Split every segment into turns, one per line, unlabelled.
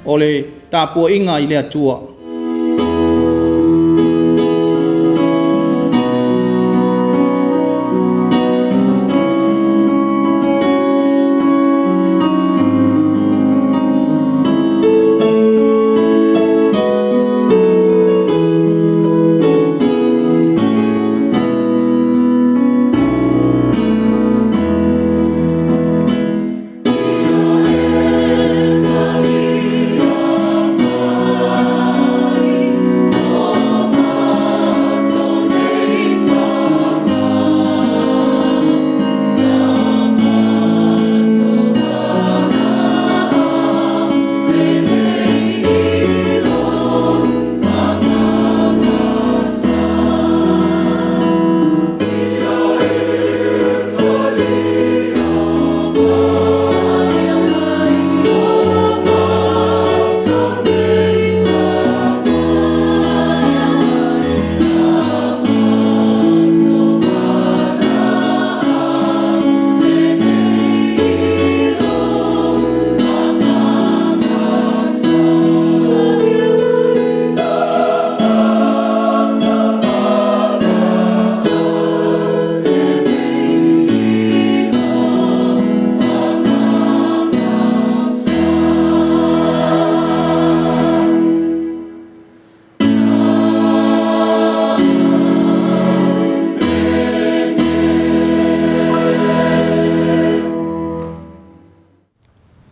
O le tapuaiga i le Atua.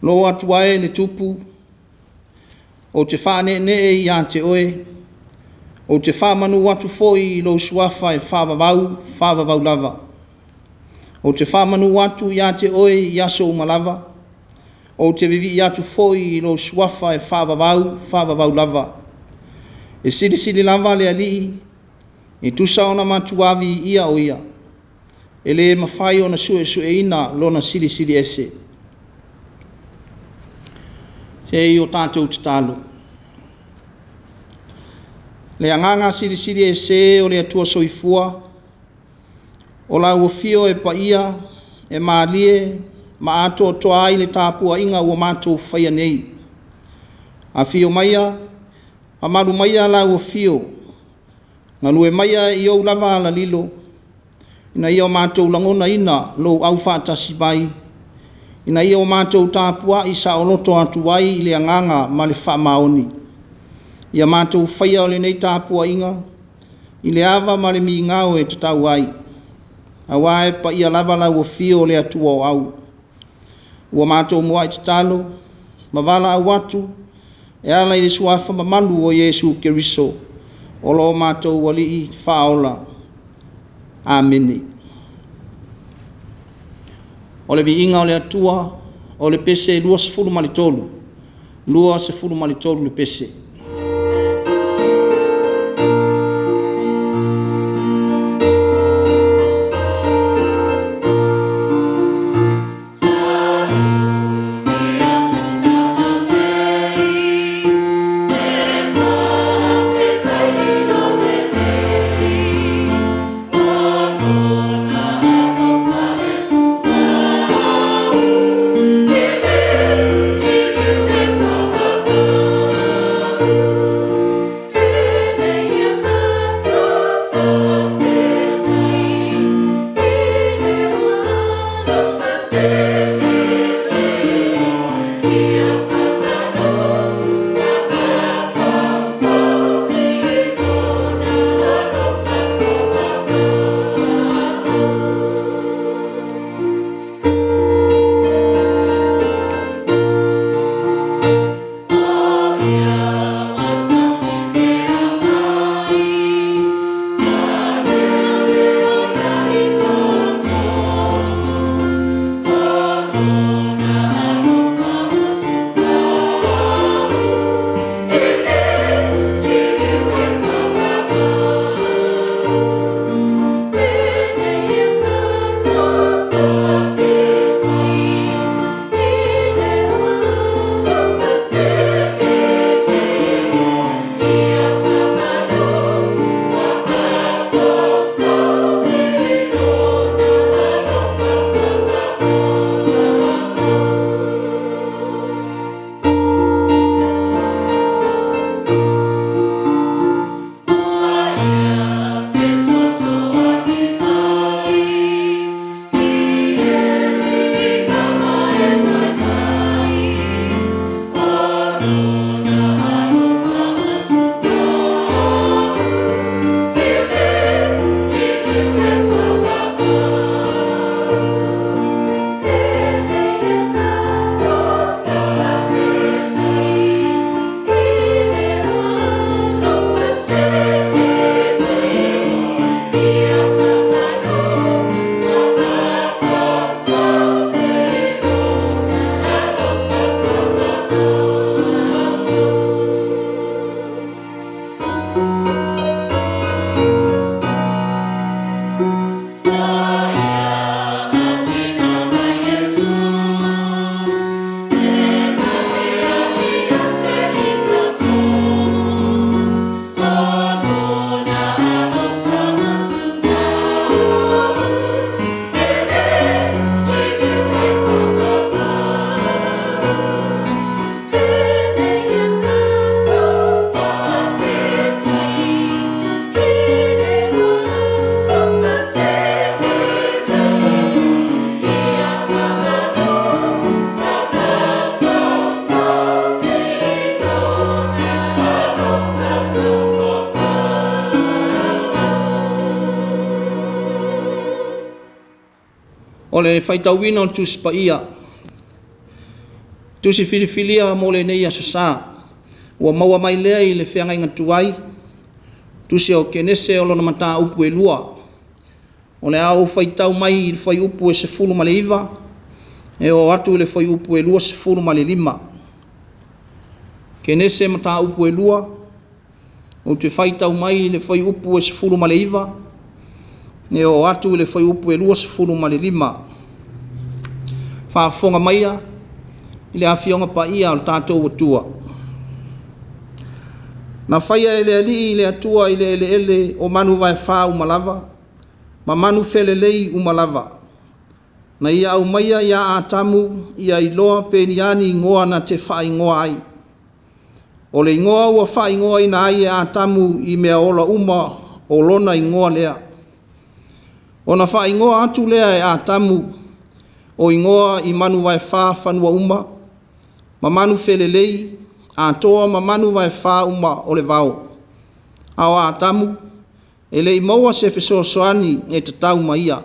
Loo Atua e le Tupu, ou te faaneenee ia te Oe, ou te faamanu atu foi i lou Suafa e faavavau, faavavau lava. Ou te faamanu atu ia te Oe i aso uma lava, ou te vivii atu foi i lou Suafa e faavavau, faavavau lava. E silisili lava le Alii, e tusa ona matua viia o Ia, e le mafai ona suesueina Lona Silisili Ese. Se i o tatou tatalo. Le Agaga Silisili Ese o le Atua Soifua, o lau Afio e paia, e malie ma atoatoa ai le tapuaiga ua matou faia nei. Afio maia, mamalu maia lau Afio, galue maia i ou lava alalilo, ina ia matou lagonaina lou aufaatasi mai, ina ia o matou tapuai saoloto atu ai i le agaga ma le faamaoni. Ia matou faia lenei tapuaiga i le ava ma le migao e tatau ai, aua e paia lava lau Afio le Atua o Au. Ua matou muai tatalo ma valaau atu e ala i le Suafa mamalu o Iesu Keriso o lo matou Alii Faaola. Amene. O le Viiga o le Atua. O le Pese 23, 23 le pese. O le faitauina o le Tusi Paia, Tusi filifilia mo lenei Aso Sa, ua maua mai lea i le feagaiga tuai, Tusi o Kenese o lona mataupu e 2. O le a ou faitau mai i le fuaiupu e 19 e oo atu i le fuaiupu e 25. Kenese mataupu e 2, ou te faitau mai i le fuaiupu e 19 e oo atu i le fuaiupu e 25. Faafofoga maia i le Afioga Paia a lo tatou Atua. Na faia e le Alii le Atua i le eleele o manu vaefa uma lava, ma manu felelei uma lava, na ia aumaia ia Atamu ia iloa pe ni a ni igoa na te faaigoa ai. O le igoa ua faaigoaina ai e Atamu i mea ola uma o lona igoa lea. Ona faaigoa atu lea e Atamu o igoa i manu vaefa fanua uma, ma manu felelei, atoa ma manu vaefa uma o le vao. A o Atamu, e le i maua se fesoasoani e tatau ma ia.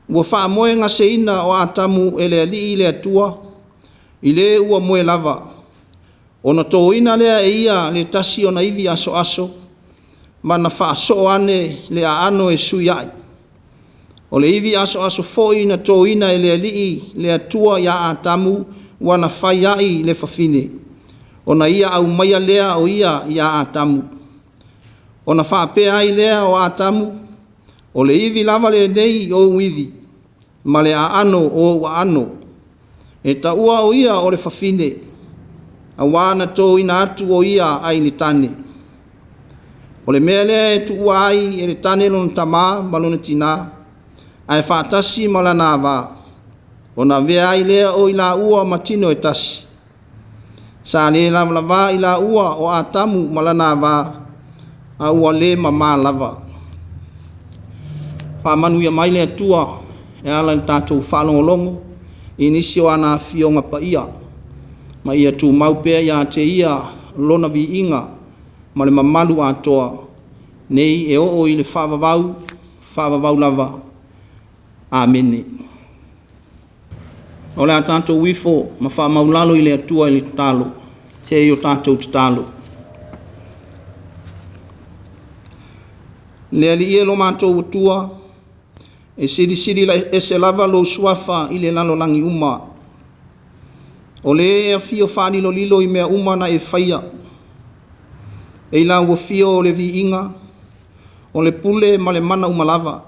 Ua faamoegaseina o Atamu e le Alii le Atua, i le ua moe lava, ona toina lea e ia le tasi ona ivi asoaso, ma na faasoo ane le aano e sui ai. O le ivi asoaso foi na toina e le Alii le Atua ia Atamu ua na fai ai le fafine, ona ia aumaia lea o ia ia Atamu. Ona faapea ai lea o Atamu, o le ivi lava lenei o ou ivi, ma le aano o ou aano. E taua o ia o le fafine, auā na toina atu o ia ai le tane. O le mea lea e tuua ai e le tane lona tamā ma lona tinā, ae faatasi ma lana ava, ona avea ai lea o i laua ma tino e tasi. Sa le lavalavā i laua o Atamu ma lana ava, a ua le mamā lava. Faamanuia mai le Atua e ala i le tatou faalogologo i nisi o ana afioga paia, ma ia tumau pea ia te Ia lona viiga ma le mamalu atoa, nei e oo i le faavavau, faavavau lava. Amene. O le a tatou ifo ma faamaulalo i le Atua i le tatalo. Se i o tatou tatalo. Le Alii e lo matou Atua, e silisili ese lava lou suafa i le lalolagi uma. O le e afio faalilolilo i mea uma na e faia, e i lau afio o le viiga, o le pule ma le mana uma lava.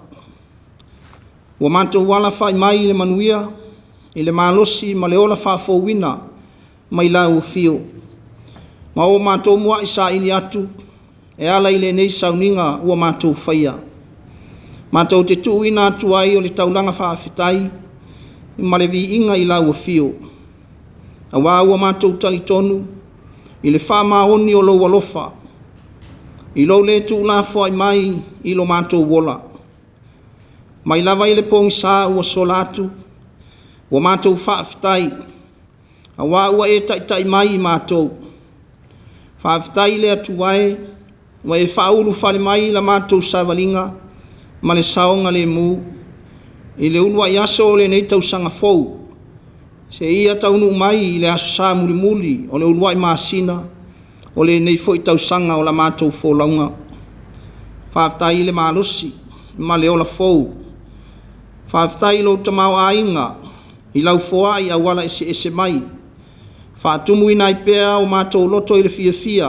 Ua matou alafai mai i le manuia, i le malosi ma le ola faafouina mai lau afio, ma o matou muai saili atu e ala i lenei sauniga ua matou faia. Matou te tuuina atu ai o le taulaga faafetai ma le viiga i lau afio, auā ua matou talitonu i le faamaoni o lou alofa, i lou le tuulafoai mai i lo matou ola. Mai lava i le pogisa ua sola atu, ua matou faafetai, auā ua e taitai mai i matou. Faafetai i le Atua e, ua e faaulufale mai i la matou savaliga ma le saogalemu i le uluai aso o lenei tausaga fou, seia taunuu mai i le Aso Sa mulimuli o le uluai masina o lenei foi tausaga o la matou folauga. Faafetai i le malosi ma le ola fou. Faafetai i lou tamaoaiga i lau foai auala eseese mai, faatumuina ai pea o matou loto i le fiafia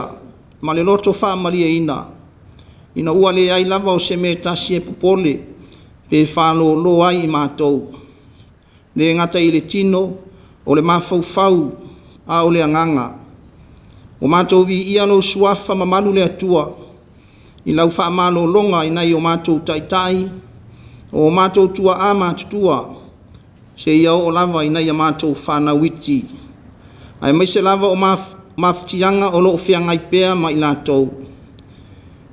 ma le loto faamalieina, ina ua leai lava o se mea e tasi e popole pe faalōlō ai i matou, le gata i le tino, o le mafaufau, a o le agaga. Ua matou viia lou suafa mamalu le Atua i lau faamalologa i nai o matou taitai, o matou tuaa matutua, seia oo lava i nai a matou fanau iti, aemaise lava o mafatiaga o lo o feagai pea ma i latou.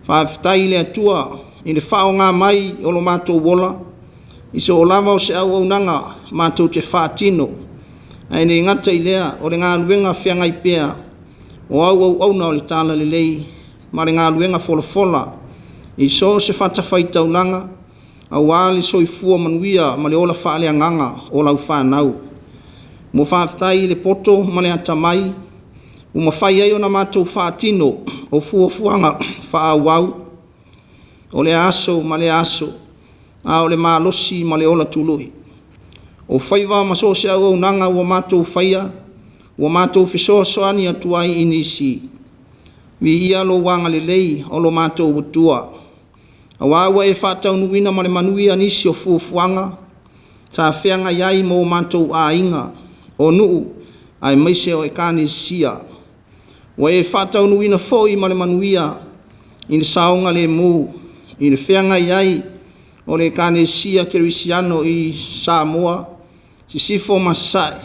Faafetai i le Atua i le faaaoga mai o lo matou ola i so o lava o se auaunaga matou te faatino, ae le gata i lea o le galuega feagai pea o au auauna o le Talalelei ma le galuega folafola i so o se fatafaitaulaga. Auā le soifua manuia ma le ola faaleagaga o lau fanau. Mo faafetai i le poto ma le atamai ua mafai ai ona matou faatino o fuafuaga faaauau o lea aso ma lea aso, a o le malosi ma le ola tului. O faiva ma so o se auaunaga ua matou faia, ua matou fesoasoani atu ai i nisi. Viia lou agalelei o lo matou Atua, auā ua e faataunuuina ma le manuia nisi o fuafuaga sa feagai ai ma o matou aiga, o nuu aemaise o Ekalesia. Ua e faataunuuina foi ma le manuia i le saogalemu i le feagai ai o le Ekalesia Kerisiano i Samoa, Sisifo ma Sasae,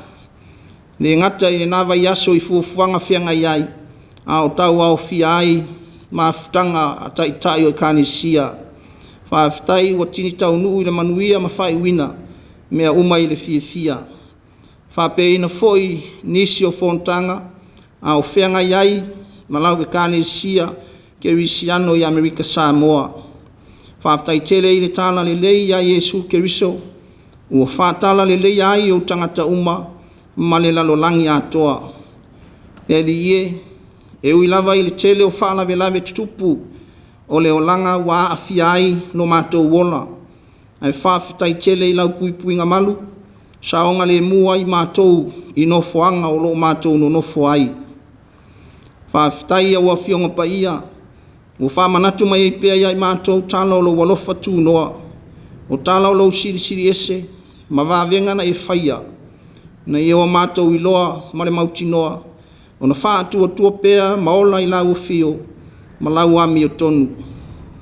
e le gata i lena vaiaso i fuafuaga feagai ai, a o tauaofia ai mafutaga a Taitai o Ekalesia. Faafetai ua tini taunuu i le manuia ma faaiuina mea uma i le fiafia. E faapeaina foi nisi o fonotaga a o feagai ai ma lau Ekalesia Kerisiano i Amerika Samoa. Faafetai tele i le talalelei ia Iesu Keriso ua faatalaleia ai ou tagata uma ma le lalolagi atoa. Le Alii e, e ui lava i le tele o faalavelave tutupu o le olaga ua aafia ai lo matou ola, ae faafetai tele i lau puipuiga malu, saogalemu ai matou i nofoaga o lo o matou nonofo ai. Faafetai i au Afioga Paia ua faamanatu mai ai pea ia i matou tala o lou alofa tunoa, o tala o lou Silisili Ese ma vavega na e faia ina ia o matou iloa ma le mautinoa ona faatuatua pea ma ola i lau afio ma lau amiotonu.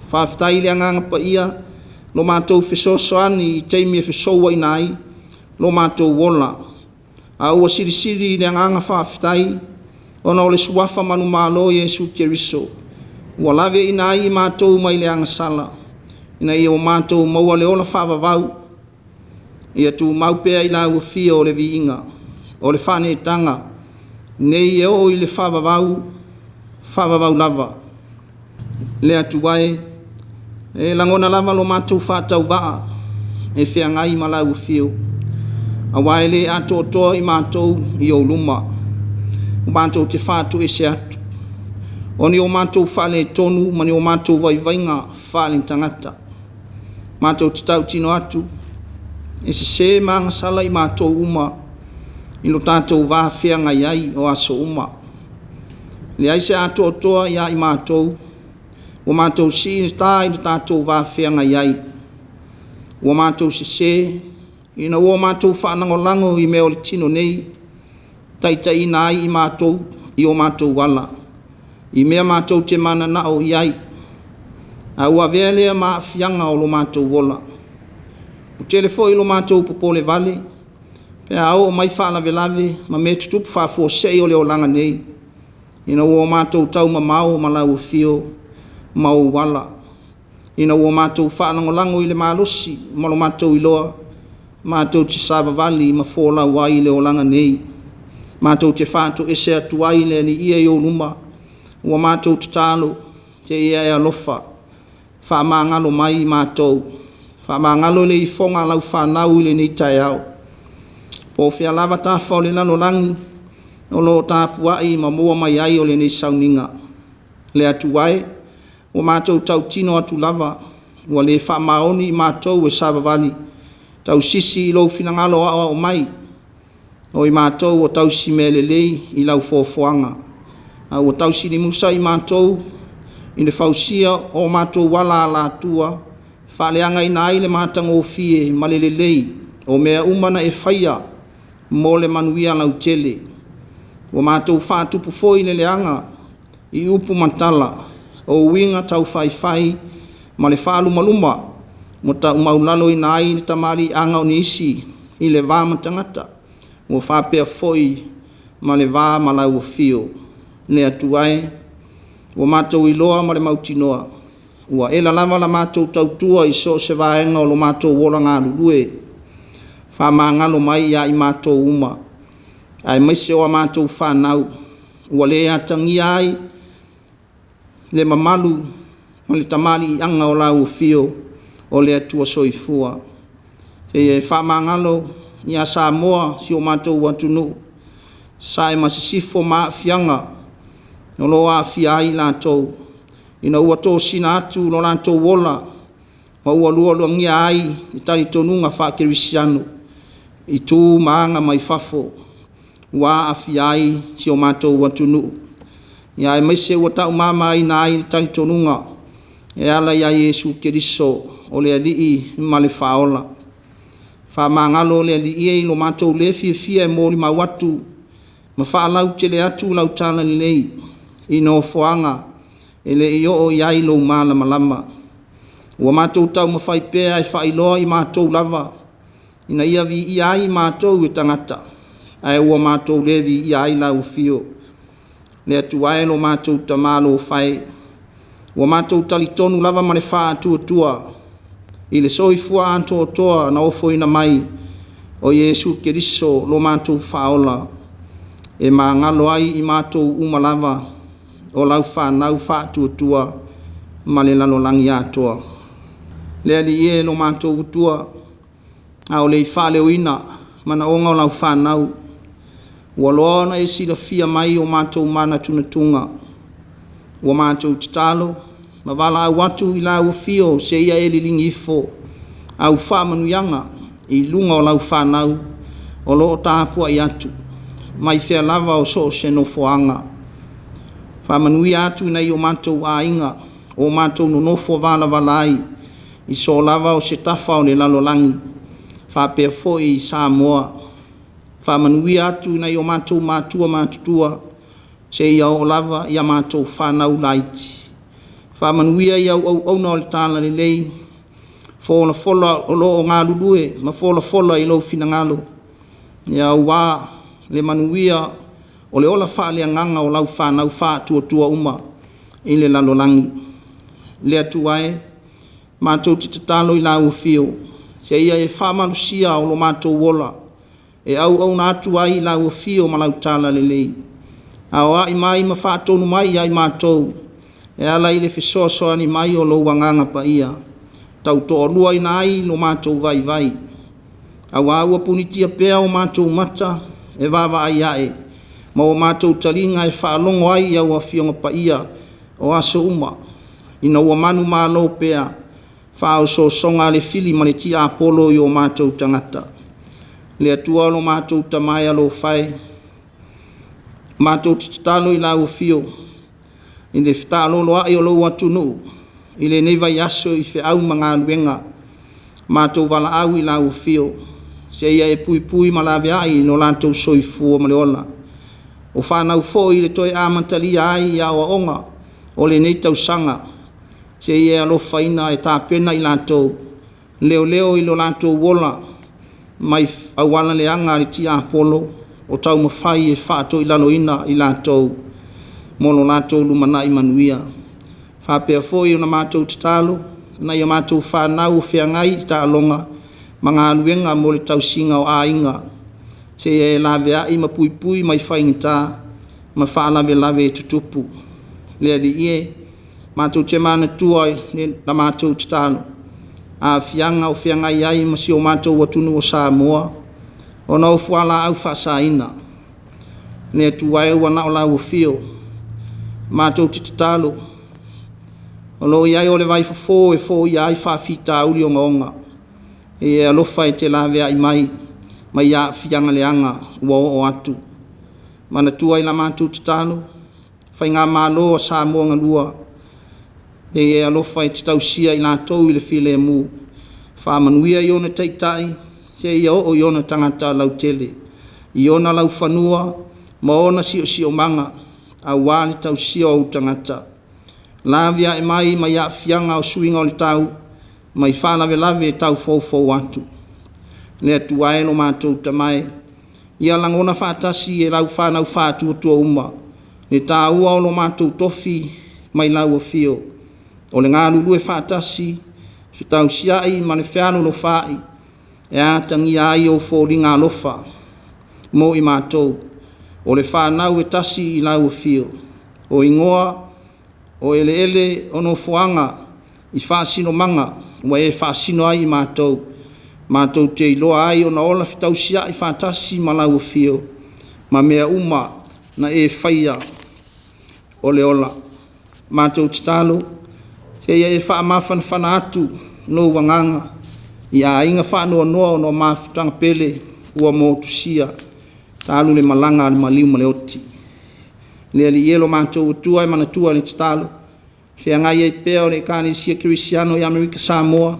Faafetai i le Agaga Paia lo matou fesoasoani i taimi e fesouaina ai lo matou ola, a ua silisili i le agaga faafetai ona o le Suafa manumalo o Iesu Keriso ua laveaiina ai i matou mai le agasala ina ia o matou maua le ola faavavau. Ia tumau pea i lau afio le viiga o le faaneetaga nei e oo i le faavavau, faavavau lava. Le Atua e, e lagona lava lo matou faatauvaa e feagai ma lau afio, auā e le atoatoa i matou i ou luma, ua matou te faatoese atu, o ni o matou faaletonu ma ni o matou vaivaiga faaletagata. Matou te tautino atu, e sesē ma agasala i matou uma i lo tatou va feagai ai o aso uma. E leai se atoatoa ia i matou, ua matou sii le tā i le tatou va feagai ai. Ua matou sesē ina ua matou faalagolago i mea o le tino nei, taitaiina ai i matou i o matou ala, i mea matou te mananao i ai, a ua avea lea ma aafiaga o lo matou ola. Ua tele foi lo matou popolevale pe a oo mai faalavelave ma mea tutupu faafuasei o le olaga nei, ina ua matou taumamao ma lau afio ma ou ala, ina ua matou faalagolago i le malosi ma lo matou iloa, matou te savavali ma folau ai i le olaga nei. Matou te faatoese atu ai le Alii e i ou luma, ua matou tatalo, se i e alofa faamagalo mai i matou, faamagalo le ifoga a lau fanau i lenei taeao. Po o fea lava tafa o le lalolagi o lo o tapuai ma maua mai ai o lenei sauniga. Le Atua e, ua matou tautino atu lava, ua le faamaoni i matou e savavali tausisi i lou finagalo aoao mai, o i matou ua tausimea lelei i lau foafoaga, a ua tausilimusa i matou i le fausia o matou ala alatua, faaleagaina ai le matagofie ma le lelei o mea uma na e faia mo le manuia lautele. Ua matou faatupu foi le leaga i upu ma tala, o uiga taufaifai ma le faalumaluma ua taumaulaloina ai le tamaliiaga o nisi i le va ma tagata, ua faapea foi ma le va ma lau afio. Le Atua e, ua matou iloa ma le mautinoa, ua ela lava la matou tautua i so o se vaega o lo matou ola galulue. Faamagalo mai ia i matou uma, aemaise o a matou fanau, ua le atagia ai le mamalu ma le tamaliiaga o lau afio. o le Atua Soifua. Seia e faamagalo ia Samoa, si o matou atunuu, sae ma sisifo ma aafiaga o lo o aafia ai i latou, ina ua tosina atu lo latou ola ma ua lualuagia ai le talitonuga faakerisiano i tu ma aga mai fafo ua aafia ai si o matou atunuu, aemaise ua taumamaina ai le talitonuga e ala ia Iesu Keriso o le Alii ma le Faaola. Faamagalo le Alii e i lo matou le fiafia e molimau atu ma faalautele atu lau Talalelei i nofoaga e le i oo i ai lou malamalama. Ua matou taumafai pea e faailoa i matou lava ina ia viia ai matou e tagata, ae ua matou le viia ai lau afio. Le Atua e lo matou Tama alofa e, ua matou talitonu lava ma le faatuatua i le soifua atoatoa na ofoina mai o Iesu Keriso lo matou Faaola, e magalo ai i matou uma lava o lau fanau faatuatua ma le lalolagi atoa. Le Alii e lo matou Atua, a o le i faaleoina manaoga o lau fanau, ua loa ona e silafia mai o matou manatunatuga. Ua matou tatalo ma valaau atu i lau afio seia e liligi ifo au faamanuiaga i luga o lau fanau o lo o tapuai atu mai fea lava o so o se nofoaga. Faamanuia atu i nai o matou aiga o matou nonofo valavala ai i so lava o se tafa o le lalolagi faapea foi i Samoa. Faamanuia atu i nai o matou matua matutua seia oo lava i a matou fanau laiti. Faamanuia i au auauna o le Talalelei, folafola o lo o galulue ma folafola i lou finagalo, aua le manuia o le ola faaleagaga o lau fanau faatuatua uma i le lalolagi. Le Atua e, matou te tatalo i lau afio seia e faamalosia lo matou ola e auauna atu ai i lau afio ma lau talalelei. Aoai mai ma faatonu mai ia i matou e ala i le fesoasoani mai o lou Agaga Paia, tautoaluaina ai lo matou vaivai, aua ua punitia pea o matou mata e vaavaai ae, ma o matou taliga e faalogo ai i au Afioga Paia o aso uma, ina ua manumalo pea faaosoosoga a le fili ma le tiapolo i o matou tagata. Le Atua lo matou Tama e alofa e, matou te tatalo i lau afio i le fetaaloloai o lou atunuu i lenei vaiaso i feau ma galuega, matou valaau i lau afio seia e puipui ma laveai lo latou soifua ma le ola. O fanau foi i le toe amatalia ai i aoaoga o lenei tausaga, seia e alofaina e tapena i latou, leoleo i lo latou ola mai auala leaga a le tiapolo o taumafai e faatoilaloina i latou mo lo latou lumanai manuia. Faapea foi ona matou tatalo nai a matou fanau o feagai i taaloga ma galuega mo le tausiga o aiga, seia e laveai ma puipui mai faigata ma faalavelave e tutupu. Le Alii e, matou te manatua i la matou tatalo aafiaga o feagai ai ma si o matou atunuu o Samoa ona o fualaau faasaina. Le Atua e, ua na o lau afio matou te tatalo, o lo o i ai o le vaifofo e foia ai faafitauli ogaoga, e e alofa e te laveai mai mai aafiaga leaga ua oo atu. Manatua i la matou tatalo Faigamalo a Samoa galua, e e alofa e te tausia i latou i le filemu, faamanuia i ona taitai seia oo i ona tagata lautele, i ona laufanua ma ona siosiomaga, aua le tausia o ou tagata. Laveai mai mai aafiaga o suiga o le tau mai faalavelave tau foufou atu. Le Atua e lo matou Tama e, ia lagona faatasi e lau fanau faatuatua uma le taua o lo matou tofi mai lau afio, o le galulue faatasi, fetausiai ma le fealolofaai e atagia ai ou foliga alofa mo i matou, o le fanau e tasi i lau afio. O igoa o eleele o nofoaga i faasinomaga ua e faasino ai i matou, matou te iloa ai ona ola fetausiai faatasi ma lau afio, ma mea uma na e faia o le ola. Matou tatalo, seia e faamafanafana atu lou agaga i aiga faanoanoa ona o mafutaga pele ua motusia talu le malaga a le maliu ma le oti. Le Alii e, lo matou Atua, e manatua i le tatalo feagai ai pea o le Ekalesia Kerisiano i Amerika Samoa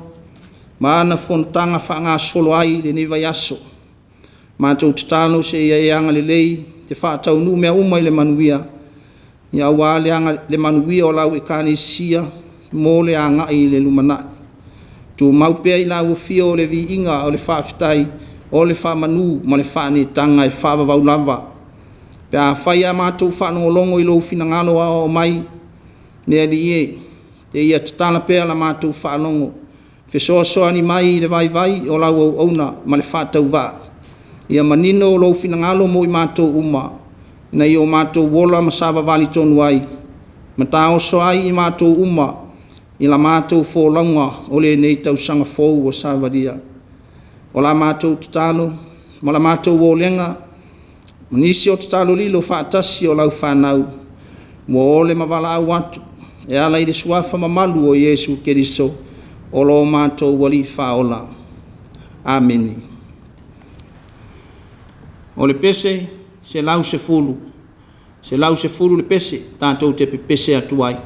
ma ana fonotaga faagasolo ai i lenei vaiaso. Matou tatalo seia e agalelei te faataunuu mea uma i le manuia, aua le manuia o lau Ekalesia mo le agai i le lumanai. Tumau pea i lau Afio le viiga o le faafetai, o le faamanu ma le faaneetaga e faavavau lava, pe afai a matou faalogologo i lou finagalo aoao mai, le Alii e, seia tatala pea la matou faalogo, fesoasoani mai i le vaivai o lau auauna ma le faatauvaa, ia manino lou finagalo mo i matou uma, ina ia o matou ola ma savavali tonu ai, ma taoso ai i matou uma i la matou folauga o lenei tausaga fou ua savalia. O la matou tatalo ma la matou olega ma nisi o tatalo lilo faatasi o lau fanau ua ole ma valaau atu e ala i le suafa mamalu o Iesu Keriso o lo matou Alii Faaola. Amene. O le pese 110, 110 le pese tatou te pepese atu ai.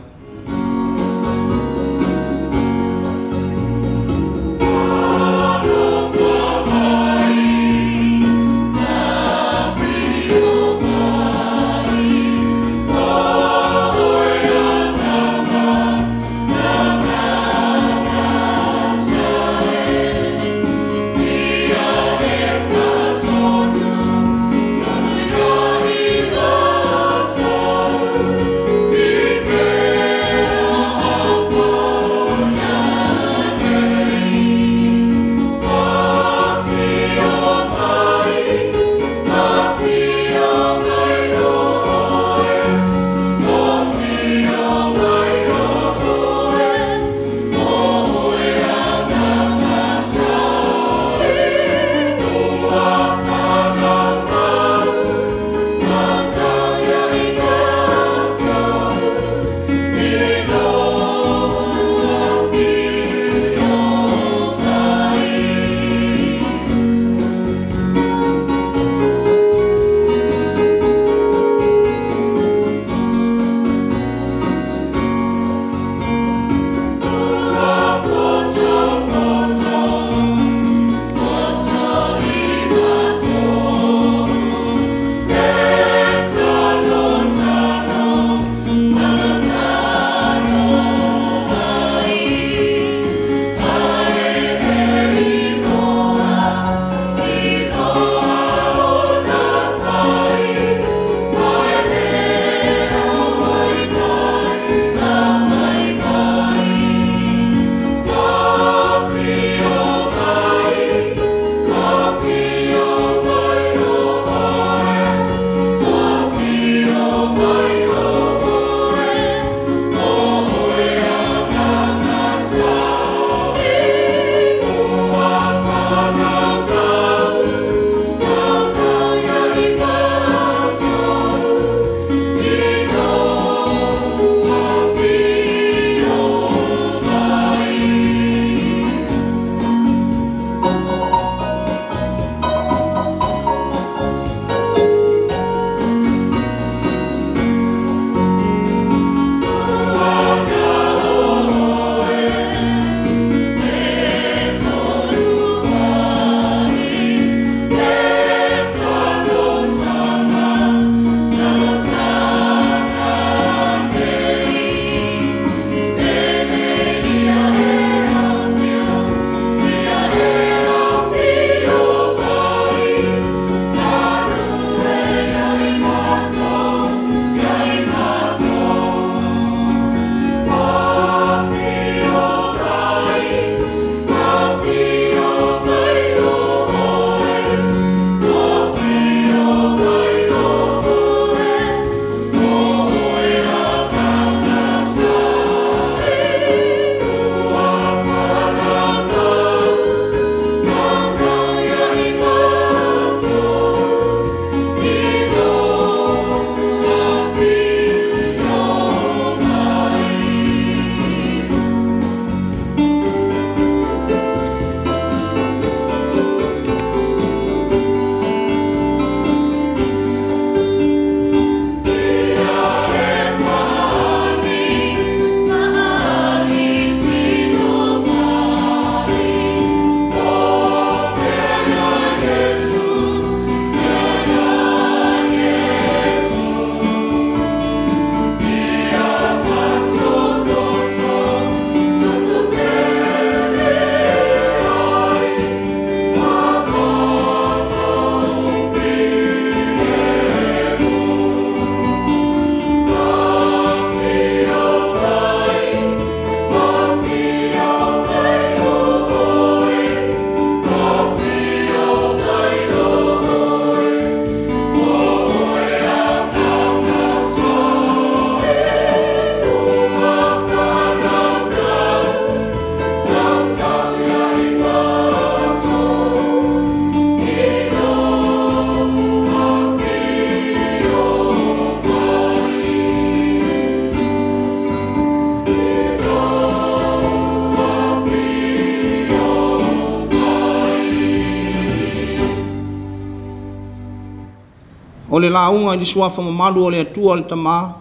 o le lauga i le Suafa mamalu o le Atua le Tama,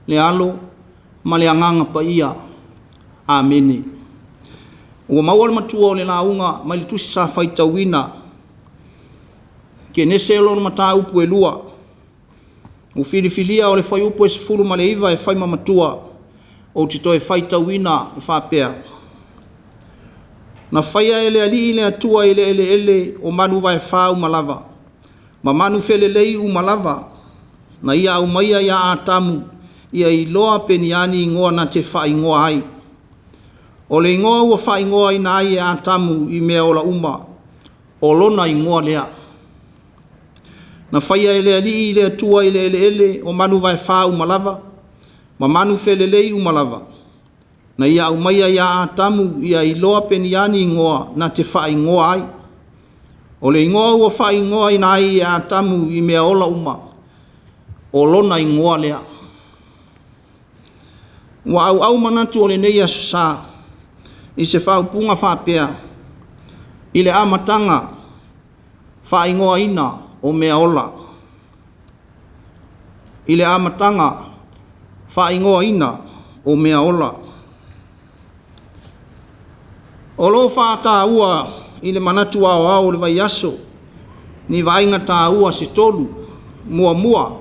le Alo ma le Agaga Paia. Amene. Ua maua le matua o le lauga mai le tusi sa faitauina, Kenese lona mataupu e 2. Ua filifilia o le fuaiupu e 19 e fai ma matua, ou te toe faitauina e faapea: Na faia e le Alii le Atua i le eleele o manu vaefa uma lava, ma manu felelei uma lava, na ia aumaia ia Atamu, ia iloa pe ni a ni igoa na te faaigoa ai. O le igoa ua faaigoaina ai e Atamu i mea ola uma, o lona igoa lea. Na faia e le Alii le Atua i le eleele o manu vaefa uma lava, ma manu felelei uma lava, na ia aumaia ia Atamu ia iloa pe ni a ni igoa na te faaigoa ai. O le igoa ua faaigoaina ai e Atamu i mea ola uma, o lona igoa lea. Ua auau manatu o lenei aso sa i se faaupuga faapea, i le amataga faaigoaina o mea ola. I le amataga faaigoaina o mea ola. O lo o faataua i le manatu aoao o le vaiaso ni vaaiga taua se tolu. Muamua,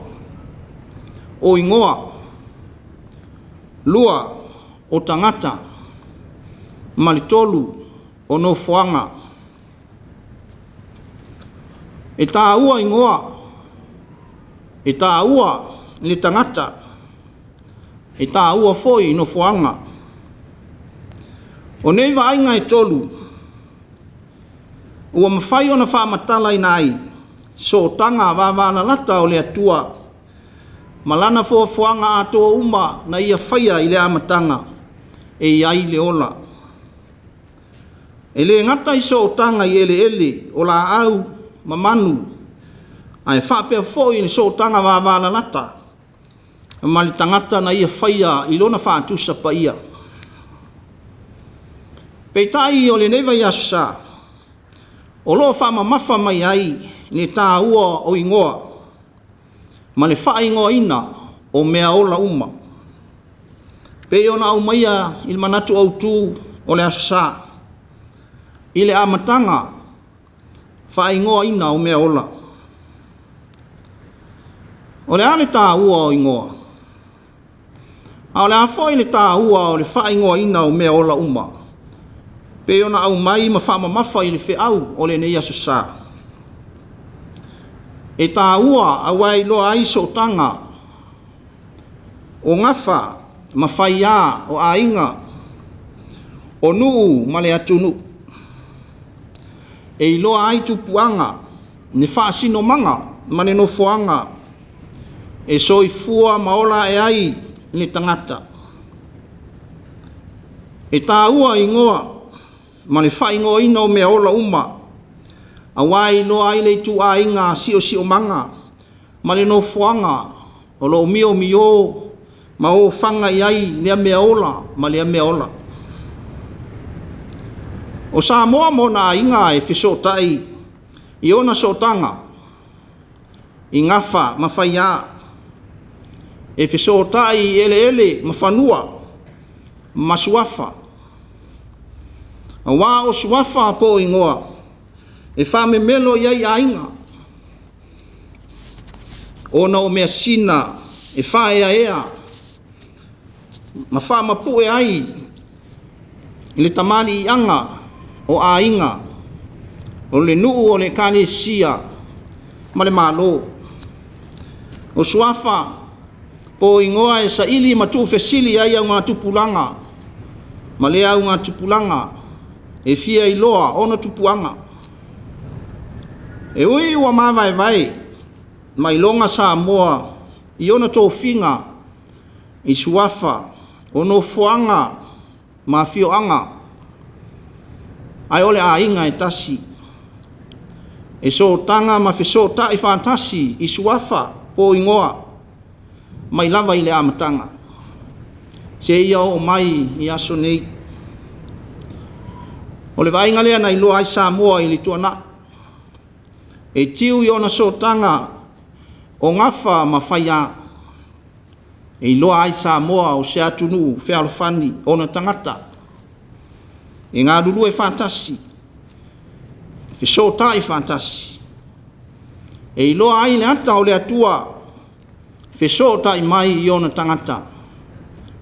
o igoa. Lua, o tagata. Ma le tolu, o nofoaga. E taua igoa, e taua le tagata, e taua foi nofoaga. O nei vaaiga e tolu, ua mafai ona faamatalaina ai sootaga vavalalata o le Atua ma lana foafoaga atoa uma na ia faia i le amataga e i ai le ola. E le gata i sootaga i eleele o laau ma manu, ae faapea foi i le sootaga vavalalata ma le tagata na ia faia i lona faatusa paia. Peitai o lenei vaiaso sa, o lo o faamamafa mai ai le taua o igoa ma le faaigoaina o mea ola uma, pei ona aumaia i le manatu autu o le aso sa, i le amataga faaigoaina o mea ola. O le a le taua o igoa? A o le a foi le taua o le faaigoaina o mea ola uma, pei ona aumai ma faamamafa i le feau o lenei aso sa? E taua aua e iloa ai sootaga o gafa ma faia o aiga, o nuu ma le atunuu. E iloa ai tupuaga, le faasinomaga ma le nofoaga e soifua ma ola ae ai le tagata. E taua igoa ma le faaigoaina o mea ola uma, aua e iloa ai le ituaiga siosiomaga ma le nofoaga o lo o miomio ma ofaga i ai lea mea ola ma lea mea ola. O Samoa ma ona aiga e fesootai i ona sootaga i gafa ma faia, e fesootai i eleele ma fanua ma suafa, aua o suafa po o igoa e faamemelo i ai aiga, ona o measina e faaeaea ma faamapue ai le tamaliiaga o aiga, o le nuu, o le ekalesia ma le Malo. O suafa po o igoa e saili ma tuufesili ai augatupulaga ma lea augatupulaga e fia iloa ona tupuaga. E ui ua mavaevae ma iloga Samoa i ona tofiga i suafa o nofoaga ma afioaga, ae o le aiga e tasi, e sootaga ma fesootai faatasi i suafa po o igoa mai lava i le amataga seia oo mai i aso nei. O le vaaiga lea na iloa ai Samoa i le tuanai, e tiu i ona sootaga O gafa ma faia e iloa ai Samoa o se atunuu fealofani ona tagata e galulue faatasi, fesootai faatasi, e iloa ai le ata o le Atua fesootai mai i ona tagata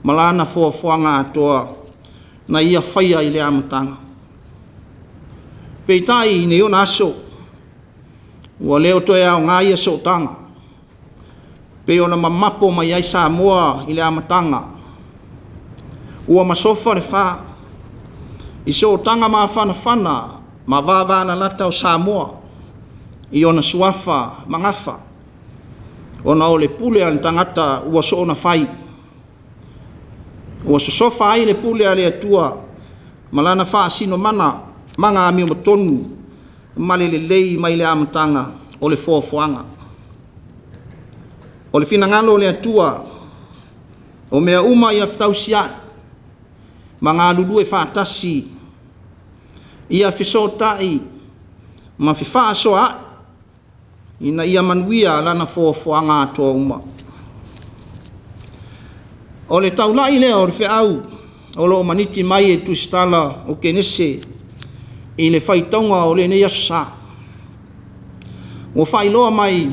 ma lana foafoaga atoa na ia faia i le amataga. Peitai i nei ona aso, ua le o toe aoga ia sootaga, pei ona mamapo mai ai Samoa i le amataga. Ua masofa le fa i sootaga mafanafana ma vavalalata o Samoa i ona suafa ma gafa, ona o le pule a le tagata ua soona fai, ua sosofa ai le pule a le Atua ma lana faasinomana maga amiotonu ma le lelei mai le amataga o le foafoaga. O le finagalo o le Atua, o mea uma ia fetausiai ma galulue faatasi, ia fesootai ma fefaasoaai ina ia manuia lana foafoaga atoa uma. O le taulai lea o le feau o lo o maniti mai e le tusitala o Kenese i le faitauga o lenei aso sa. Ua faailoa mai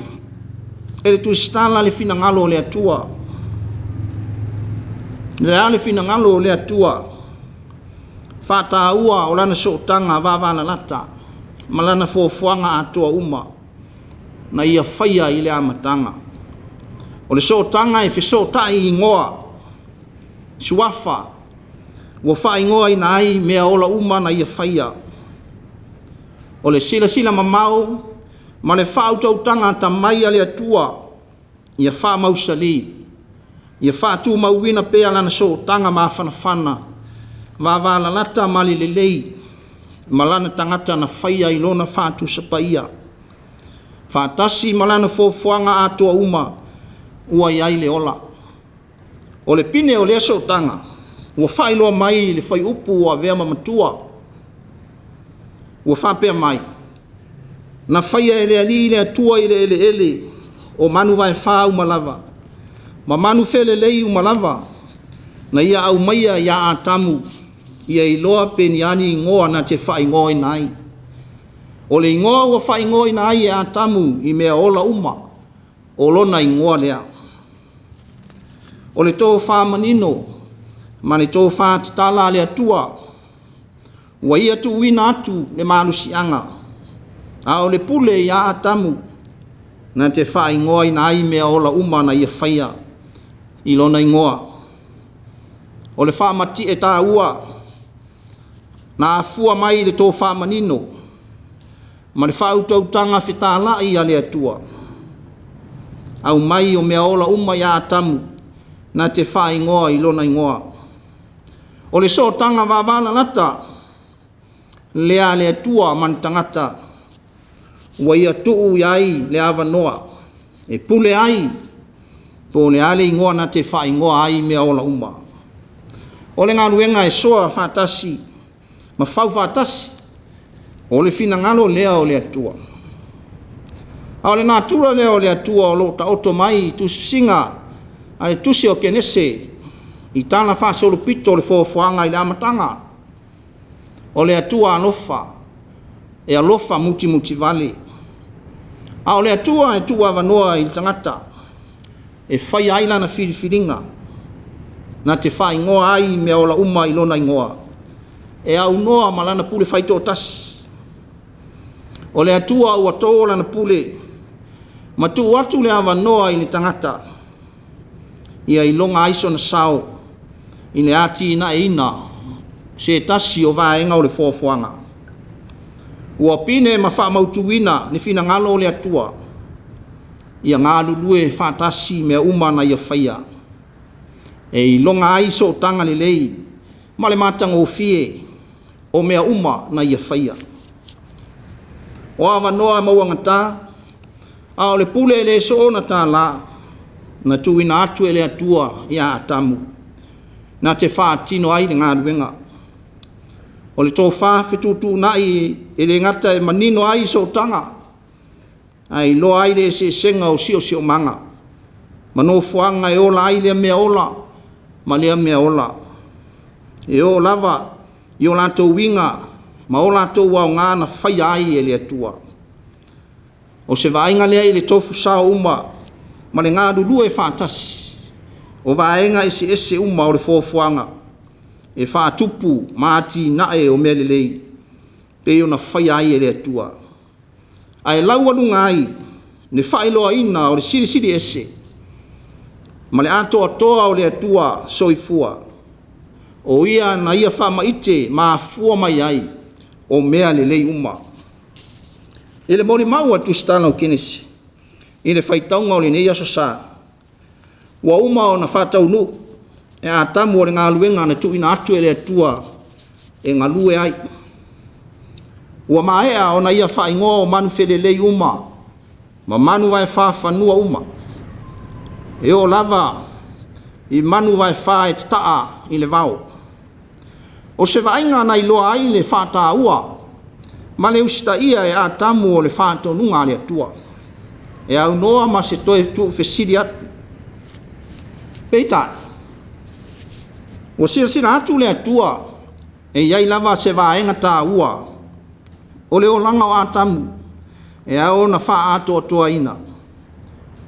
e le tusitala le finagalo o le Atua. Le a le finagalo o le Atua? Faataua o lana sootaga vavalalata ma lana foafoaga atoa uma na ia faia i le amataga. O le sootaga e fesootai i igoa, suafa, ua faaigoaina ai mea ola uma na ia faia. O le silasila mamao ma le faautautaga atamai a le Atua ia faamausali, ia faatumauina pea lana sootaga mafanafana, vavalalata ma le lelei, ma lana tagata na faia i lona faatusa paia, faatasi ma lana foafoaga atoa uma ua i ai le ola. O le pine o lea sootaga ua faailoa mai i le fuaiupu ua avea ma matua, ua faapea mai, na faia e le Alii le Atua i le eleele o manu vaefa uma lava, ma manu felelei uma lava, na ia aumaia ia Atamu, ia iloa pe ni a ni igoa na te faaigoaina ai. O le igoa ua faaigoaina ai e Atamu i mea ola uma, o lona igoa lea. O le tofa manino ma le tofa tatala a le Atua, ua ia tuuina atu le malosiaga, a o le pule ia Atamu, na te faaigoaina ai mea ola uma na ia faia i lona igoa. O le faamatie taua na afua mai i le tofa manino ma le faautautaga fetalai a le Atua, aumai o mea ola uma ia Atamu, na te faaigoa i lona igoa. O le sootaga vavalalata lea a le Atua ma le tagata, ua ia tuu i ai le avanoa e pule ai po o le a le igoa na te faaigoa ai mea ola uma. O le galuega e soa faatasi ma fau faatasi, o le finagalo lea o le Atua. A o le natura lea o le Atua o lo o taoto mai i tusitusiga a le tusi o Kenese i tala faasolopito o le foafoaga i le amataga. O le Atua alofa, e alofa mutimutivale, a o le Atua e tuuavanoa i le tagata e faia ai lana filifiliga, na te faaigoa ai mea ola uma i lona igoa, e aunoa ma lana pule faitoatasi. O le Atua ua to lana pule ma tuu atu le avanoa i le tagata ia iloga ai sona sao i le atinaeina se tasi o vaega o le foafoaga. Ua pine ma faamautuina le finagalo o le Atua ia galulue faatasi mea uma na ia faia, e iloga ai sootaga lelei ma le matagofie o mea uma na ia faia. O avanoa mauagata, a o le pule e le soona tālā, na tuuina atu e le Atua ia Atamu, na te faatino ai le galuega. O le tofa fetuutuunai e le gata e manino ai sootaga, Ae iloa ai le eseesega o siosiomaga ma nofoaga e ola ai lea mea ola ma lea mea ola. E oo lava i o latou uiga ma o latou aoga na faia ai e le Atua. O se vaaiga lea i le tofu sao uma ma le galulue faatasi o vaega eseese uma o le foafoaga e faatupu ma atinae o mea lelei pei ona faia ai e le Atua. Ae laualuga ai le faailoaina o le Silisili Ese ma le atoatoa o le Atua Soifua, o Ia na ia faamaite ma afua mai ai o mea lelei uma. I le molimau a le tusitala o Kenese i le faitauga o lenei Aso Sa, ua uma ona faataunuu e Atamu o le galuega na tuuina atu e le Atua e galue ai. Ua maea ona ia faaigoa o manu felelei uma ma manu vaefa fanua uma, e oo lava i manu vaefa e tataa i le vao. O se vaaiga na iloa ai le faataua ma le usitaia e Atamu o le faatonuga a le Atua, e aunoa ma se toe tuufesili atu. Peitai, ua silasila atu le Atua e i ai lava se vaega taua o le olaga o Atamu e ao ona faaatoatoaina,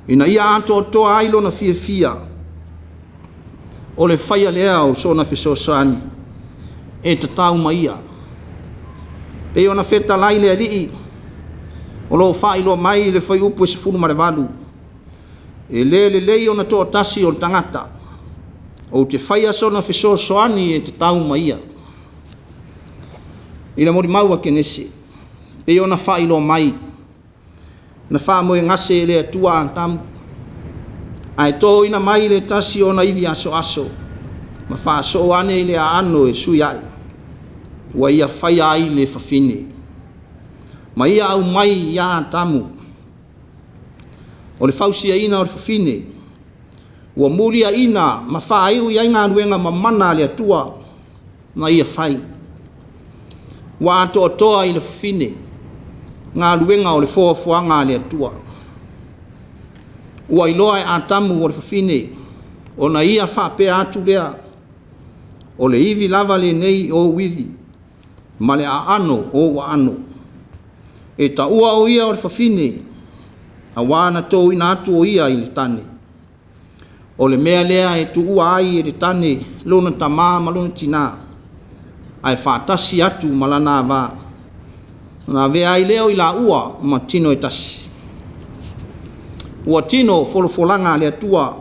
ina ia atoatoa ai lona fiafia o le faia lea o sona fesoasoani e tatau ma ia. Pei ona fetalai le Alii o lo o faailoa mai i le fuaiupu e 18, e le lelei ona toatasi o le tagata, ou te faia sona fesoasoani e tatau ma ia. I le molimau a Kenese, pei ona faailoa mai, na faamoegase e le Atua Atamu, ae toina mai le tasi o ona ivi asoaso ma faasoo ane i le aano e sui ai, ua ia faia ai le fafine, ma ia aumai ia Atamu. O le fausiaina o le fafine, ua muliaina ma faaiu i ai galuega mamana a le Atua na ia fai. Ua atoatoa i le fafine galuega o le foafoaga a le Atua. Ua iloa e Atamu o le fafine, ona ia faapea atu lea, o le ivi lava lenei o ou ivi, ma le aano o ou aano. E taua o ia o le fafine, auā na tōina atu o ia i le tane. O le mea lea e tuua ai e le tane lona tamā ma lona tinā, ae faatasi atu ma lana ava, ona avea ai lea o i laua ma tino e tasi. Ua tino folafolaga a le Atua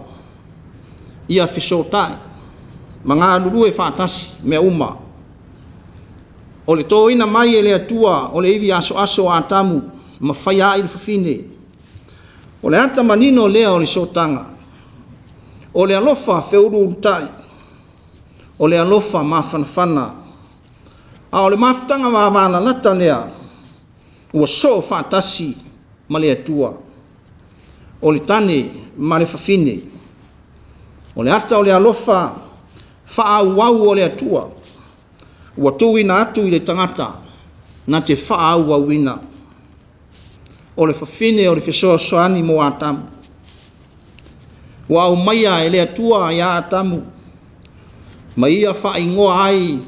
ia fesootai ma galulue faatasi mea uma. O le tōina mai e le Atua o le ivi asoaso o Atamu ma faia ai le fafine, o le ata manino lea o le sootaga, o le alofa feuluulutai, o le alofa mafanafana, a o le mafutaga vavalalata lea ua soo faatasi ma le Atua, o le tane ma le fafine, o le ata o le alofa faaauau o le Atua ua tuuina atu i le tagata na te faaauauina. O le fafine o le fesoasoani mo Atamu. Ua aumaia e le Atua ia Atamu, ma ia faaigoa ai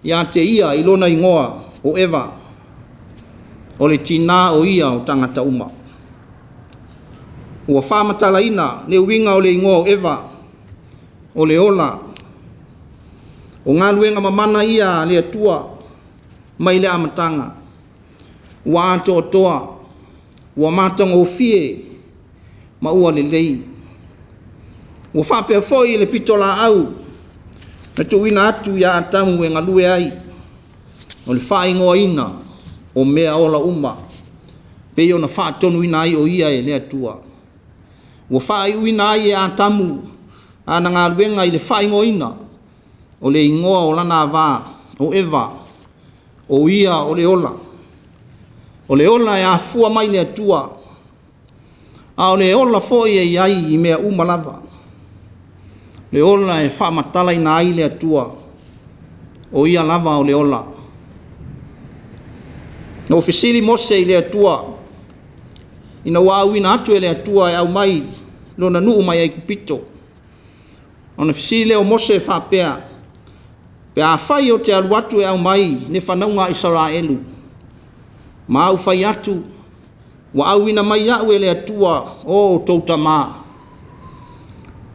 ia te ia i lona igoa o Eva, o le tinā o ia o tagata uma. Ua faamatalaina le uiga o le igoa o Eva, o le ola. O galuega mamana ia a le Atua mai le amataga, ua atoatoa, ua matagofie ma ua lelei. Ua faapea foi le pitolaau na tuuina atu ia Atamu e galue ai, o le faaigoaina o mea ola uma, pei ona faatonuina ai o ia e le Atua. Ua faaiuina ai e Atamu ana galuega i le faaigoaina o le igoa o lana ava o Eva, o ia o le ola. O le ola e afua mai le Atua, a o le ola foi e i ai i mea uma lava. Le ola e faamatalaina ai le Atua, o ia lava o le ola. Na ou fesili Mose i le Atua, ina ua auina atu e le Atua e aumai lona nuu mai Aikupito. Ona fesili lea o Mose e faapea, pe afai ou te alu atu e aumai le fanauga a Isaraelu, ma ou fai atu, ua auina mai au e le Atua o outou tama,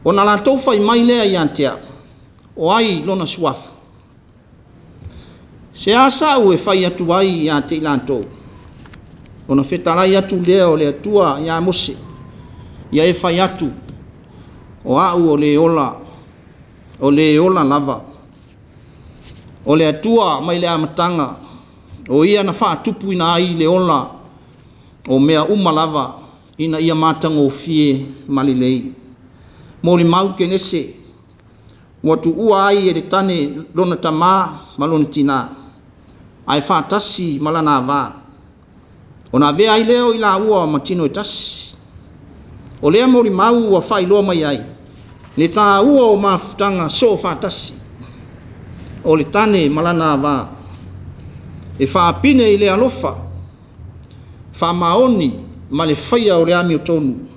ona latou fai mai lea ia te au, o ai lona suafa? Se a sau e fai atu ai ia te i latou? Ona fetalai atu lea o le Atua ia Mose, ia e fai atu, o au o le ola, o le ola lava. O le Atua mai le amataga, o ia na faatupuina ai le ola o mea uma lava, ina ia matagofie ma lelei. Molimau Kenese, ua tuua ai e le tane lona tama ma lona tina, ae faatasi ma lana ava, ona avea ai lea o i laua ma tino e tasi. O lea molimau ua faailoa mai ai le taua o mafutaga soo faatasi o le tane ma lana ava, e faapine i le alofa faamaoni ma le faia o le amiotonu,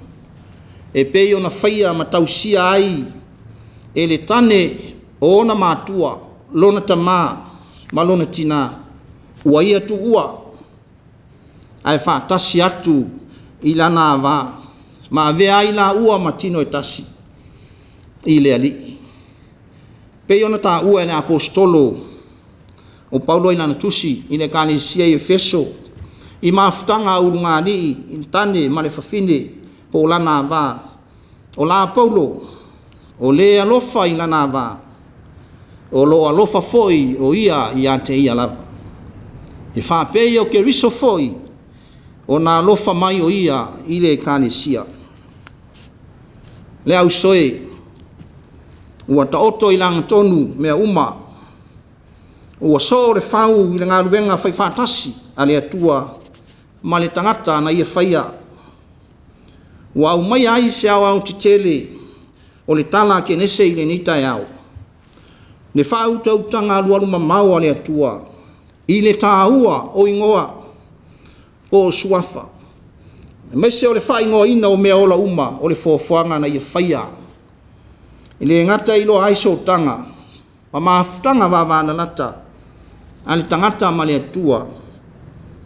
e pei ona faia ma tausia ai e le tane o ona matua, lona tama ma lona tina, ua ia tuua ae faatasi atu i lana ava, ma avea ai laua ma tino e tasi i le Alii. Pei ona taua e le Aposetolo o Paulo i lana tusi i le Ekalesia i Efeso, i mafutaga a ulugalii i le tane ma le fafine po o lana ava, o la Paulo, o le alofa i lana ava, o lo o alofa foi o ia ia te ia lava. E faapei o Keriso foi, ona alofa mai o ia i le Ekalesia. Le ausoe, ua taoto i lagatonu mea uma, ua soo le fau i le galuega faifaatasi a le Atua ma le tagata na ia faia. Ua aumaia ai se aoaotetele o le tala a Kenese i lenei taeao, le faautautaga alualumamao a le Atua i le taua o igoa po o suafa, aemaise o le faaigoaina o mea ola uma o le foafoaga na ia faia. E le gata e iloa ai sootaga ma mafutaga vavalalata a le tagata ma le Atua,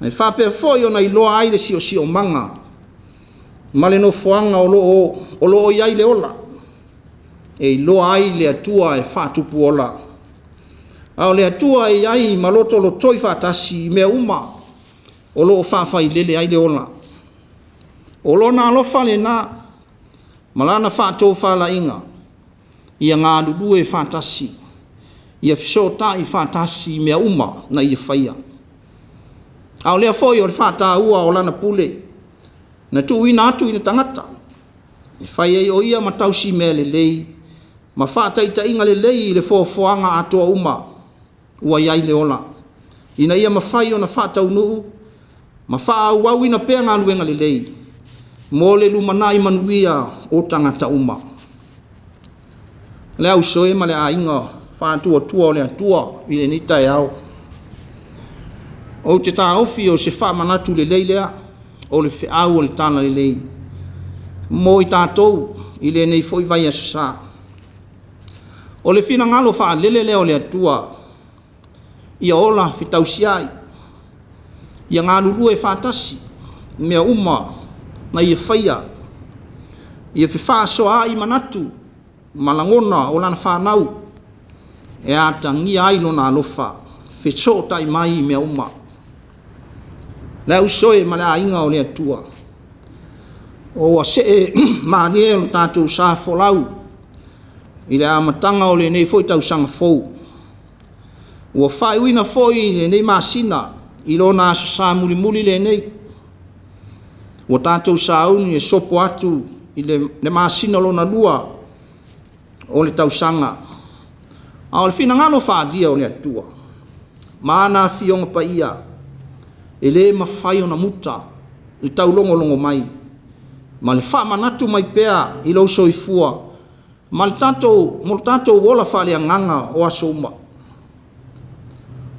ae faapea foi ona iloa ai le siosiomaga ma le nofoaga o lo o i ai le ola, e iloa ai le Atua e faatupu ola. A o le Atua e i ai ma lotolotoi faatasi i mea uma o lo o faafailele ai le ola. O lona alofa lena ma lana faatofalaiga ia galulue faatasi, ia fesootai faatasi i mea uma na ia faia. A o lea foi o le faataua o lana pule na tuuina atu i le tagata, e fai ai o ia ma tausi mea lelei ma faataitaiga lelei i le foafoaga atoa uma ua i ai le ola, ina ia mafai ona faataunuu ma faaauauina pea galuega lelei mo le lumanai manuia o tagata uma. Le ausoe ma le aiga faatuatua o le Atua i lenei taeao, ou te taofi o se faamanatu lelei lea o le feau o le Talalelei mo i tatou i lenei foi vaiaso sa. O le finagalo faalele lea o le Atua ia ola fetausiai, ia galulue faatasi mea uma na ia faia, ia fefaasoaai manatu ma lagona o lana fanau e atagia ai lona alofa fesootai mai i mea uma. Le ausoe ma le aiga o le Atua, ua see malie lo tatou sa folau i le amataga o lenei foi tausaga fou. Ua faaiuina foi lenei masina i lona aso Sa mulimuli lenei. Ua tatou sauni e sopo atu i le masina lona lua o le tausaga. A o le finagalo faaalia o le Atua ma ana Afioga Paia, e le mafai ona muta le taulogologo mai ma le faamanatu mai pea i lou soifua ma le tatou, mo le tatou ola faaleagaga o aso uma.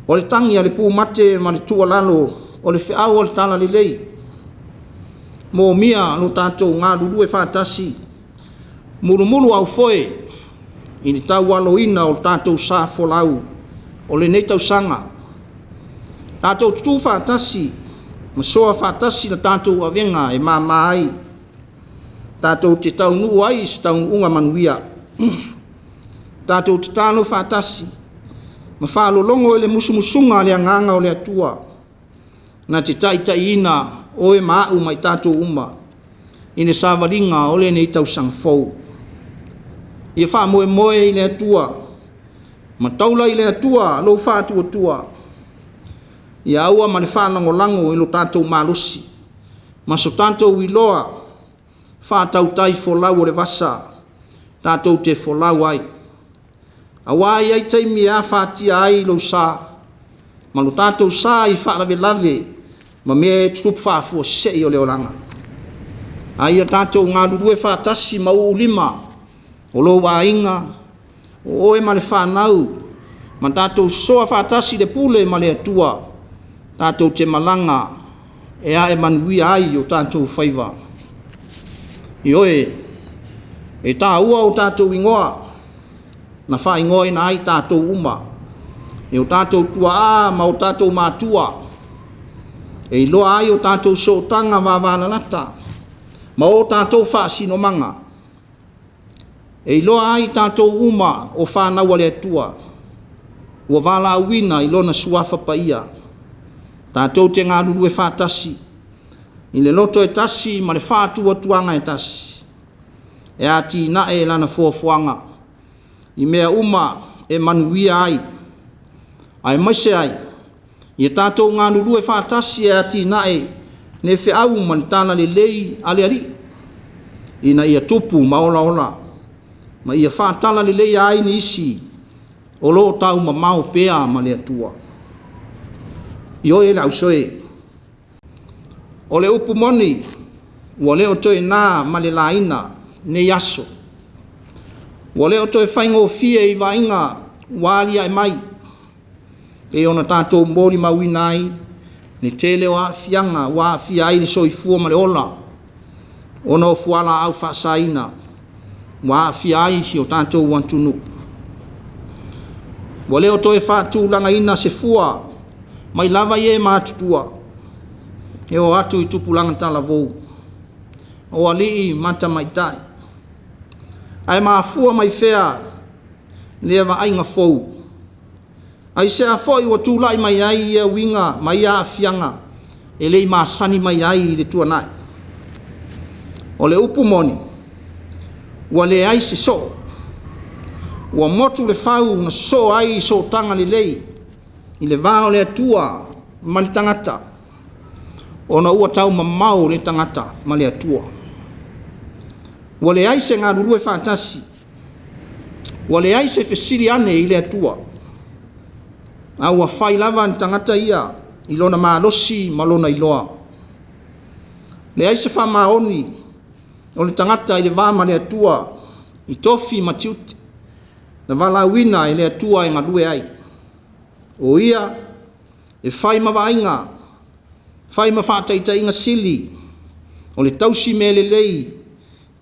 O le tagi a le pumate ma le tuualalo o le feau o le Talalelei. Moomia lo tatou galulue faatasi, mulumulu aufoe i le taualoina o le tatou sa folau o lenei tausaga. Tatou tutu faatasi ma soa faatasi le tatou avega e mama ai, tatou te taunuu ai i se taunuuga manuia. Tatou tatalo faatasi ma faalologo i le musumusuga a le Agaga o le Atua na te taitaiina oe ma au ma i tatou uma i le savaliga o lenei tausaga fou. Ia faamoemoe i le Atua ma taula i le Atua lou faatuatua, ia aua ma le faalagolago i lo tatou malosi ma so tatou iloa faatautai folau o le vasa tatou te folau ai, aua e i ai taimi e afatia ai lou sa ma lo tatou sa i faalavelave ma mea e tutupu faafuasei o le olaga. A ia tatou galulue faatasi ma uu lima o lou aiga, o oe ma le fanau, ma tatou soa faatasi le pule ma le Atua, tatou te malaga e ae manuia ai o tatou faiva. Ioe, e taua o tatou igoa na faaigoaina ai tatou uma e o tatou tuaa ma o tatou matua, e iloa ai o tatou sootaga vavalalata ma o tatou faasinomaga, e iloa ai tatou uma o fanau a le Atua, ua valaauina i Lona Suafa Paia, tatou te galulue faatasi i le loto e tasi ma le faatuatuaga e tasi, e atinae Lana foafoaga i mea uma e manuia ai, aemaise ai ia tatou galulue faatasi e atinae le feau ma le talalelei a le Alii, ina ia tupu ma olaola ma ia faatalaleia ai nisi o lo o taumamao pea ma le Atua. Ioe le ausoe, o le upu moni ua le o toe na ma le laina nei aso, ua le o toe faigofie i vaaiga ua alia'e mai, pei ona tatou molimauina ai le tele o aafiaga ua aafia ai le soifua ma le ola ona o fualaau faasaina ua aafia ai si o tatou atunuu. Ua le o toe faatulagaina se fua mai lava i e matutua e oo atu i tupulaga talavou, o alii ma tamaitai. Ae mafua mai fea lea vaaiga fou? Aisea foi ua tulai mai ai ia uiga ma ia aafiaga e le i masani mai ai i le tuanai? O le upu moni, ua leai se soo, ua motu le fau na sosoo ai sootaga lelei i le va o le Atua ma le tagata, ona ua taumamao le tagata ma le Atua. Ua leai se galulue faatasi, ua leai se fesili ane i le Atua, a ua fai lava le tagata ia i lona malosi ma lona iloa. Leai se faamaoni o le tagata i le va ma le Atua i tofi ma tiute na valaauina e le Atua e galue ai. O ia e fai ma vaaiga, fai ma faataitaiga sili, o le tausi mea lelei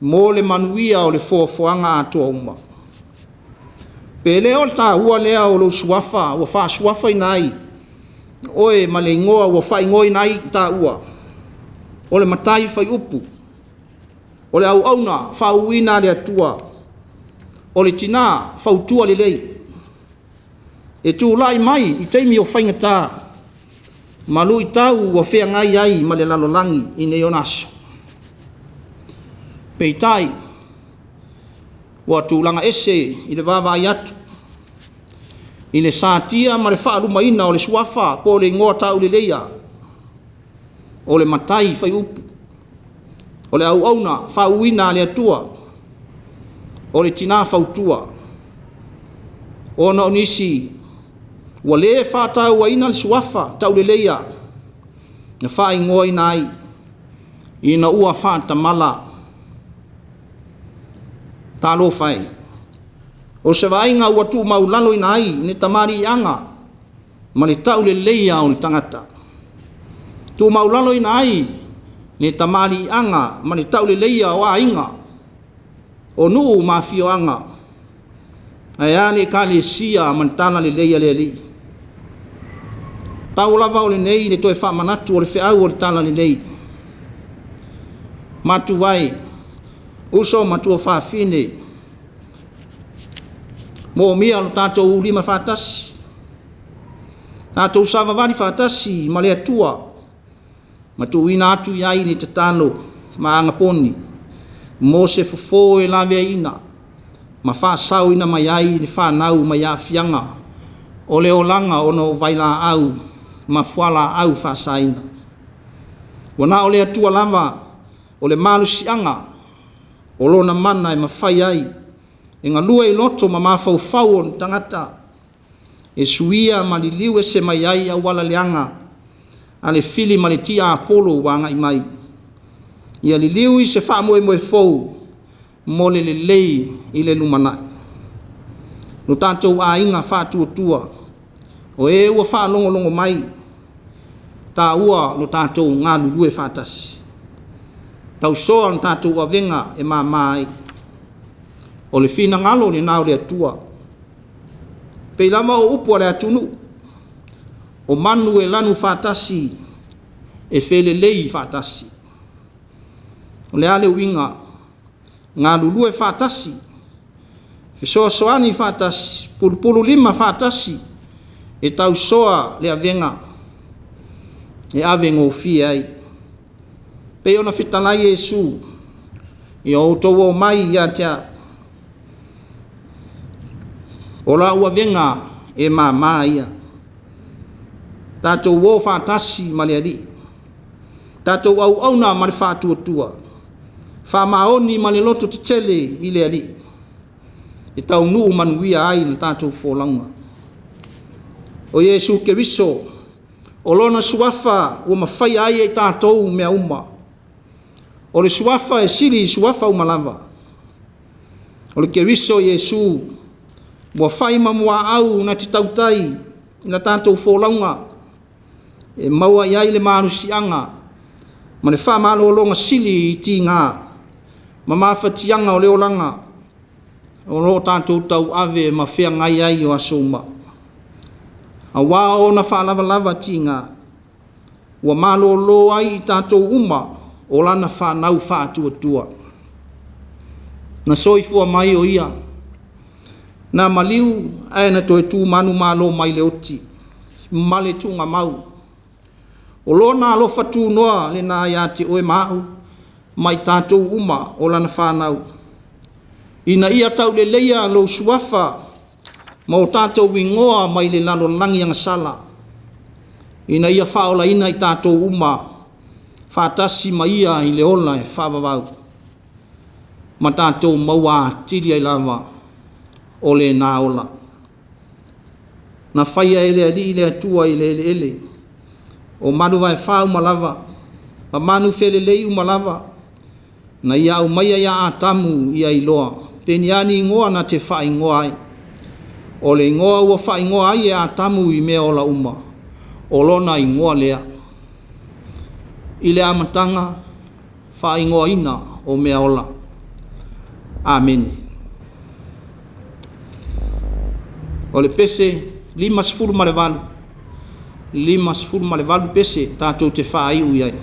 mo le manuia o le foafoaga atoa uma. Pe le o le taua lea o lou suafa ua faasuafaina ai oe ma le igoa ua faaigoaina ai taua, o le matai faiupu, o le auauna faauuina a le Atua, o le tina fautua lelei, e tulai mai i taimi o faigata ma luitau ua feagai ai ma le lalolagi i nei ona aso. Peitai, ua tulaga ese i le vaavaai atu i le satia ma le faalumaina o le suafa po o le igoa tauleleia, o le matai faiupu, o le auauna faauuina a le Atua, o le tina fautua, ona o nisi ua le faatauaina le suafa tauleleia na faaigoaina ai ina ua faatamala. Talofa e, o se vaaiga ua tuumaulaloina ai le tamaliiaga ma le tauleleia o le tagata, tuumaulaloina ai le tamaliiaga ma le tauleleia o aiga, o nuu ma afioaga, ae a le Ekalesia ma le talalelei a le Alii. Tau lava o lenei le toe faamanatu o le feau o le talalelei. Matua e, uso ma tuafafine, moomia lo tatou ulima faatasi, tatou savavali faatasi ma le Atua, ma tuuina atu i ai le tatalo ma agaponi mo se fofo e laveaiina ma faasaoina mai ai le fanau mai aafiaga o le olaga ona o vailaau ma fualaau faasaina. Ua na o le Atua lava o le malosiaga o lona mana e mafai ai e galue i loto ma mafaufau o ni tagata e suia ma liliu ese mai ai auala leaga a le fili ma le tiapolo ua agai mai. Ia liliu i se faamoemoe fou mo le lelei i le lumanai. Lo tatou aiga faatuatua, o e ua faalogologo mai, taua lo tatou galulue faatasi. Tausoa le tatou avega e mama ai. O le finagalo lena o le Atua. Pei lava o upu a le atunuu, o manu e lanu faatasi, e felelei faatasi. O le a le uiga? Galulue faatasi, fesoasoani faatasi, pulupululima faatasi, e tausoa le avega e avegofie ai. Pei ona fetalai Iesu, ia outou omai ia te au, o lau avega e mama ia. Tatou o faatasi ma le Alii, tatou auauna ma le faatuatua, faamaoni ma le loto tetele i le Alii, e taunuu manuia ai le tatou folauga. O Iesu Keriso, o lona suafa ua mafaia ai e i tatou mea uma. O le suafa e sili i suafa uma lava. O le Keriso Iesu ua fai ma muaau na te tautai i la tatou folauga e maua i ai le malosiaga ma le faamalologa sili i tiga ma mafatiaga o le olaga o lo o tatou tauave ma feagai ai o aso uma. Aua o ona faalavalava tiga, ua malolo ai i tatou uma o lana fanau faatuatua. Na soifua mai o ia, na maliu ae na toe tu manumalo mai le oti ma le tuugamau. O lona alofa tunoa lena ia te oe ma au, ma i tatou uma o lana fanau, ina ia tauleleia lou suafa ma o tatou igoa mai le lalolagi agasala, ina ia faaolaina i tatou uma faatasi ma ia i le ola e faavavau, ma tatou maua atili ai lava o lena ola. Na faia e le Alii le Atua i le eleele, o manuvaefa uma lava, ma manufelelei uma lava, na ia aumaia ia Atamu ia iloa, pe ni a ni igoa na te faaigoa ai. O le igoa ua faaigoa ai e Atamu i mea ola uma, o lona igoa lea. I le amataga, faaigoaina o mea ola. Amene. O le pese 58, 58 pese tatou te faaiu i ai.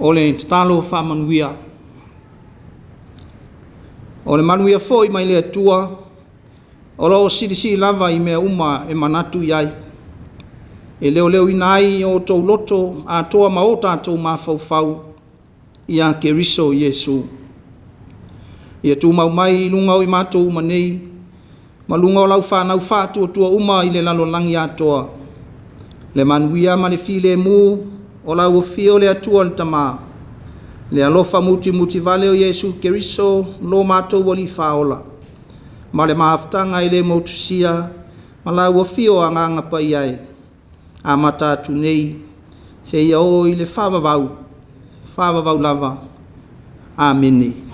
O le tatalo faamanuia. O le manuia foi mai le Atua, o lo o silisili lava i mea uma e manatu i ai, e leoleoina ai o outou loto atoa ma o tatou mafaufau ia Keriso Iesu. Ia tumau mai i luga o i matou uma nei, ma luga o lau fanau faatuatua uma i le lalolagi atoa, le manuia ma le filemu o lau afio le Atua le Tama, le alofa mutimutivale o Iesu Keriso lo matou Alii Faaola, ma le mafutaga e le motusia ma lau Afio Agaga Paia e, amata atu nei seia oo i le faavavau, faavavau lava. Amene.